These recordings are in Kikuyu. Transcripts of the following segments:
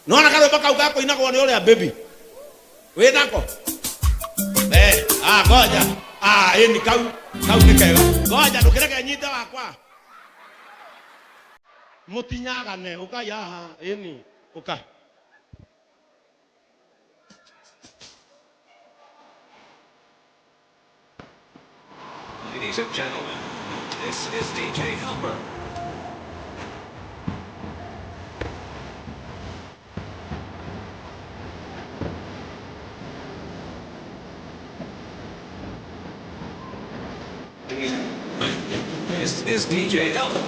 Nona karwĩmbo kau gakũinagwo nĩ ũrĩa baby wĩ nako. Eh, ah, ngoja. Ah, ĩni kau kau nĩ kega. Ngoja ndũkĩreke nyite wakwa. Mũtinyagane, ũkai haha, ĩni, ũka. Ladies and gentlemen, this is DJ Helper. This is DJ Helper.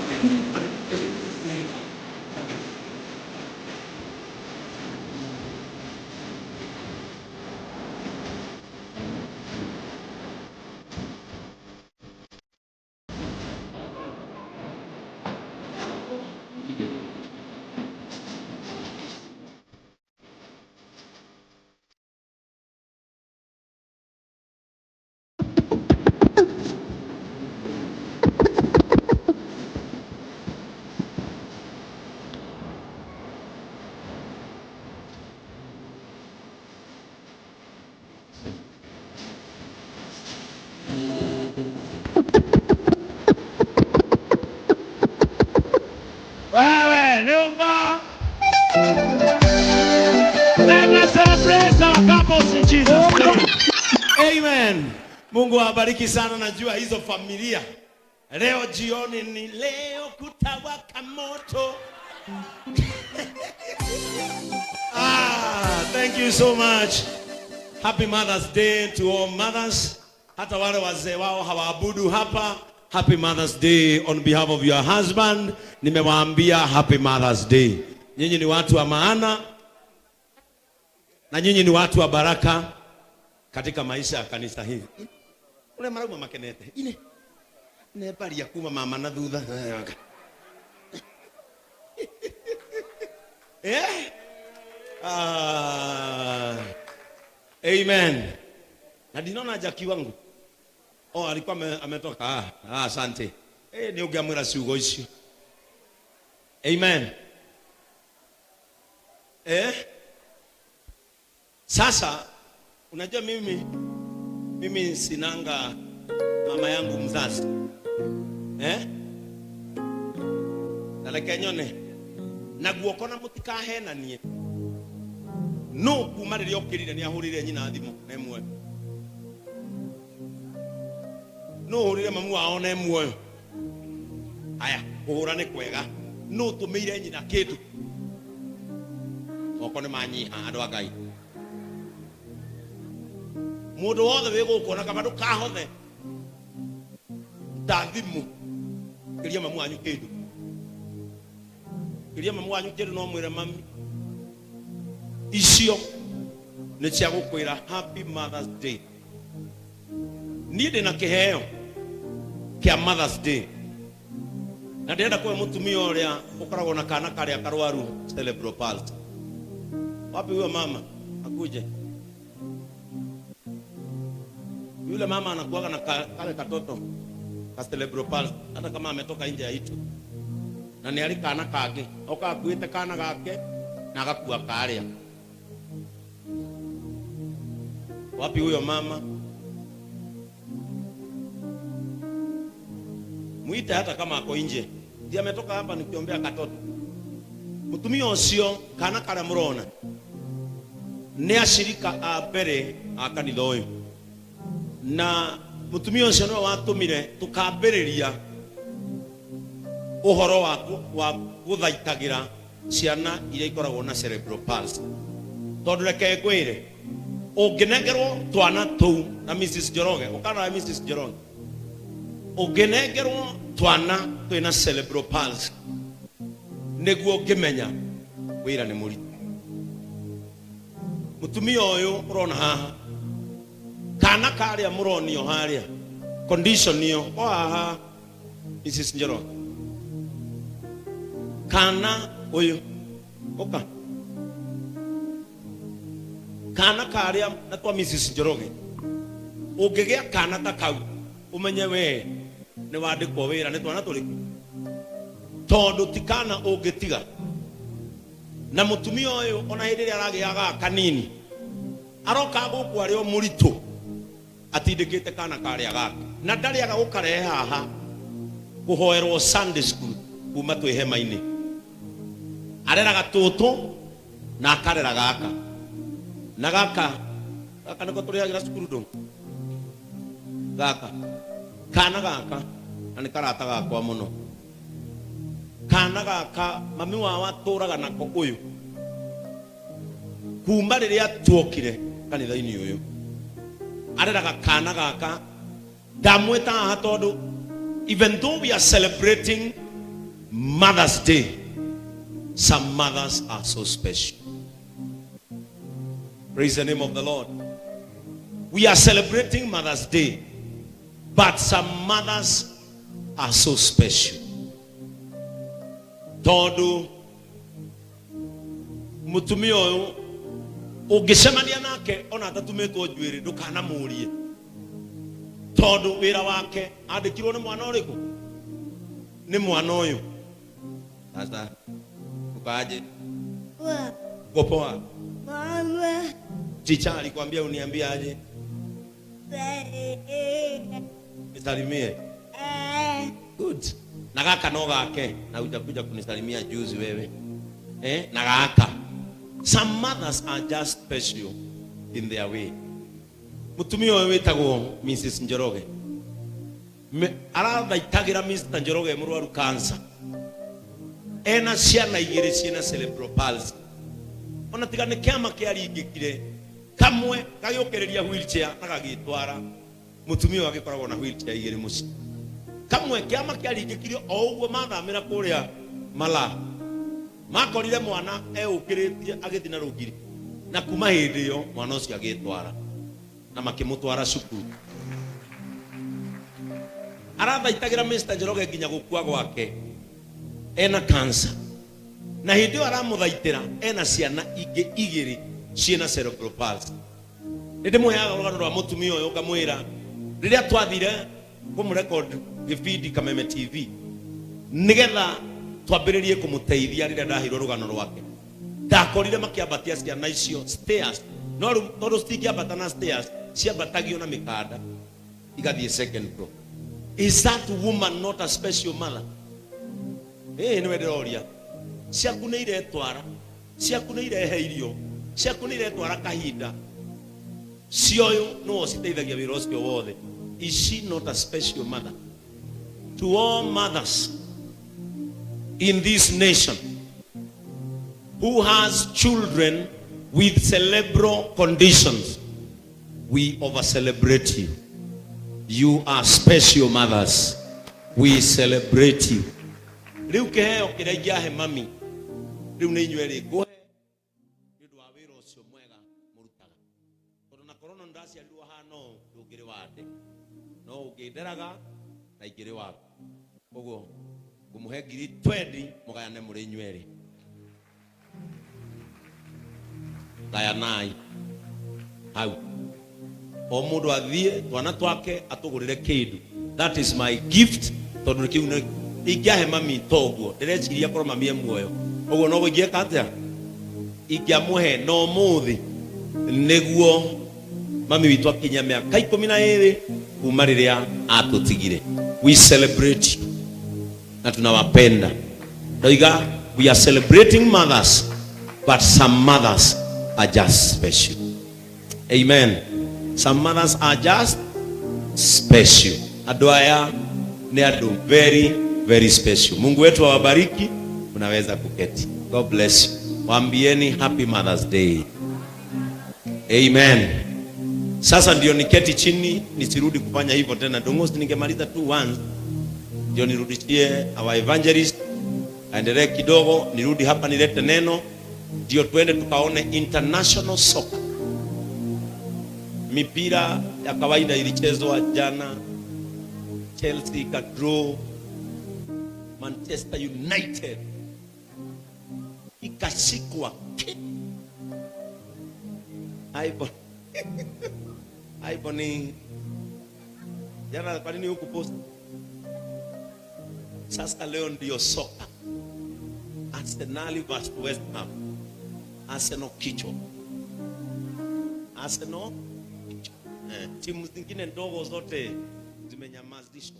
Wewe nyumba. Let us celebrate our couples in Jesus' name. Amen. Mungu awabariki sana, najua hizo familia. Leo jioni ni leo kutawaka moto. Ah, thank you so much. Happy Mother's Day to all mothers. Hata wale wazee wao hawaabudu hapa. Happy Mother's Day on behalf of your husband. Nimewaambia Happy Mother's Day. Nyinyi ni watu wa maana na nyinyi ni watu wa baraka katika maisha ya kanisa hili. Ule marauma makenete. Ine. Nebaria kuma mama na thutha. Eh? Ah. Amen. Na ndinona Jackie wangu. Oh, alikuwa ametoka. Ah, ah, asante. Eh, ni ungiamwira ciugo icio. Amen. Eh? Sasa unajua mimi sinanga mama yangu mzazi. Eh? Na reke nyone. Na guoko na mũtikahenanie. No kuma rĩrĩa okĩrire nĩ ahũrĩire nyina thimũ na ĩmwe. No ũhũrĩre mamu wao na muoyo. Aya, kũhũra nĩ kwega. No ũtũmĩire nyina kĩndũ. Moko nĩ manyiha andũ a Ngai. Mũndũ wothe wĩ gũkũ ona kaba ndũkahothe ta thimũ kĩria mamu wanyu kĩndũ. Kĩria mamu wanyu kĩndũ no mwĩre mami icio nĩ cia gũkwĩra Happy Mother's Day. Niĩ ndĩna kĩheo kĩa Mother's Day na ndĩrenda kũhe mũtumia ũrĩa ũkoragwo na kana karĩa karwaru cerebral palsy. Wapi huyo mama? Akuje. Yule mama anakuaga na kale katoto ka cerebral palsy hata kama ametoka nje ya itu. Na nĩ arĩ kana kangĩ oka akuĩte kana gake na agakua karĩa. Wapi huyo mama? Muite hata kama ako nje. Ndiye ametoka hapa nikiombea katoto. Mutumia ũcio kana karĩa mũrona nĩ ashirika a mbere a kanitha ũyũ. Na mutumia ũcio nĩwe watũmire tũkambĩrĩria ũhoro wa gũthaitagĩra ciana iria ikoragwo na cerebral palsy. Tondũ reke ngwĩre, ũngĩnengerwo twana tũu na Mrs. Njoroge, ũkana Mrs. Njoroge, ũngĩnengerwo twana twĩna cerebral palsy, nĩguo ũngĩmenya wĩra nĩ mũritũ. Mũtumia ũyũ ũrona haha, kana karĩa mũronio harĩa, condition ĩyo, o haha, Mrs. Njoroge. Kana ũyũ, ũka. Kana karĩa na kwa Mrs. Njoroge, ũngĩgĩa kana ta kau, ũmenye we nĩ wandĩkwo wĩra nĩ twana tũrĩkũ. Tondũ ti kana ũngĩtiga. Na mũtumia ũyũ ona hĩndĩ ĩrĩa aragĩaga kanini aroka gũkũ arĩ o mũritũ atindĩkĩte kana karĩa gake na ndarĩaga gũkarehe haha kũhoerwo Sunday school kuma twĩ hema-inĩ. Areraga tũtũ na akarera gaka na gaka gaka nĩko tũrĩhagĩra cukuru ndũ gaka kana gaka na nĩ karata gakwa mũno. Kana gaka mami wao atũraga nako ũyũ kuma rĩrĩa tuokire kanitha-inĩ ũyũ areraga kana gaka. Ndamwĩta haha tondũ even though we are celebrating Mother's Day, some mothers are so special. Praise the name of the Lord. We are celebrating Mother's Day, but some mothers are so special. Tondu mutumia ũyũ ũngĩcemania nake ona atatumĩtwo njuĩrĩ ndũkanamũrie, tondũ wĩra wake andĩkirwo nĩ mwana ũrĩkũ? Nĩ mwana ũyũ. Sasa ukaje? Poa. Uko poa? Mama. Ticha alikwambia uniambie aje? Nisalimie. Good. Na gaka no gake na hujakuja kunisalimia juzi wewe. Eh? Na gaka. Some mothers are just special in their way. Mutumia ũyũ wĩtagwo Mrs. Njoroge. Arathaitagĩra Mr. Njoroge mũrwaru cancer. Ena ciana igĩrĩ ciĩna cerebral palsy. Ona tiga nĩ kĩama kĩaringĩkire kamwe gagĩũkĩrĩria wheelchair na gagĩtwara. Mũtumia ũyũ agĩkoragwo na wheelchair igĩrĩ mũciĩ. Kamwe kĩama kĩaringĩkire o ũguo mathamĩra kũrĩa Mala. Makorire mwana eũkĩrĩtie agĩthiĩ na rũgiri. Na kuma hĩndĩ ĩyo mwana ũcio agĩtwara na makĩmũtwara cukuru. Arathaitagĩra Mr. Njoroge nginya gũkua gwake ena cancer. Na hĩndĩ ĩyo aramũthaitĩra ena ciana ingĩ igĩrĩ ciĩna cerebral palsy. Nĩ ndĩmũheaga rũgano rwa mũtumia ũyũ ngamwĩra rĩrĩa twathire kũmũrecord gĩbindi Kameme TV nĩgetha twambĩrĩrie kũmũteithia rĩrĩa ndaheirwo rũgano rwake, ndakorire makĩambatia ciana icio stairs, no rĩu tondũ citingĩambata na stairs ciambatagio na mĩkanda igathiĩ second floor. Is that woman not a special mother? Ĩĩ nĩwe ndĩroria. Ciaku nĩ iretwara, ciaku nĩ irehe irio, ciaku nĩ iretwara kahinda, cioyũ nĩwe ũciteithagia wĩra ũcio wothe. Is she not a special mother? To all mothers in this nation who has children with cerebral conditions, we over celebrate you. You are special mothers. We celebrate you. Rĩu kĩheo kĩrĩa ingĩahe mami rĩu nĩ inyuĩ rĩ ngũhe nĩ ũndũ wa wĩra ũcio mwega mũrutaga, tondũ na korwo no ndaciarirwo hana ũũ ndũngĩrĩ wande, no ũngĩnderaga na ingĩrĩ waku. Koguo ngũmũhe ngiri 20 mũgayane mũrĩ inyuĩ erĩ. Gayanai hau, o mũndũ athiĩ twana twake atũgũrĩre kĩndũ. That is my gift, tondũ kĩu nĩ ingĩahe mami toguo ndĩreciria korwo mami e muoyo ũguo noguo ingĩeka atĩa ingĩamũhe. No ũmũthĩ nĩguo mami witũ akinyia mĩaka 12 kuma rĩrĩa atũtigire. We celebrate you na tunawapenda. Ndoiga we are celebrating mothers, but some mothers are just special. Amen. Some mothers are just special. Andũ aya nĩ andũ very very special. Mungu wetu awabariki. Unaweza kuketi. God bless you. Waambieni happy Mother's Day. Amen. Sasa ndio niketi chini nisirudi kufanya hivyo tena. Dongozi ningemaliza tu once ndio nirudishie our evangelist aendelee kidogo, nirudi hapa nilete neno, ndio tuende tukaone international soccer. Mipira ya kawaida ilichezwa jana, Chelsea ikadraw, Manchester United ikashikwa. Aibo. Aibo ni jana, kwa nini huku post? Sasa leo ndio soka. Arsenal vs West Ham. Arsenal kichwa. Arsenal kichwa. Timu zingine ndogo zote zimenyamazishwa.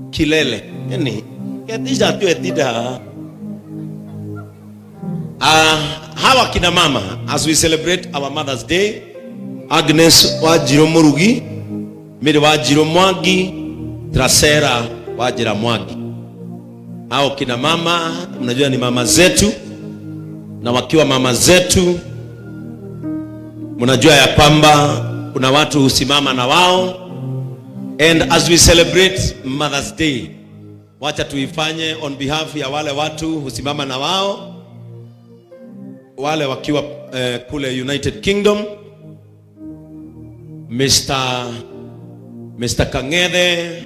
Kilele. Yani, ketisha tu etida. Hawa kina mama, as we celebrate our Mother's Day, Agnes Wanjiru Murugi, Mary Wanjiru Mwangi, Trasera Wajira Mwangi. Hao kina mama mnajua ni mama zetu, na wakiwa mama zetu mnajua ya kwamba kuna watu husimama na wao. And as we celebrate Mother's Day, wacha tuifanye on behalf ya wale watu husimama na wao, wale wakiwa kule United Kingdom, Mr. Kang'ethe,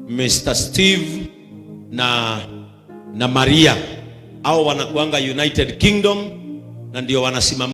Mr. Steve na Maria, au wanakuanga United Kingdom na ndio wanasimama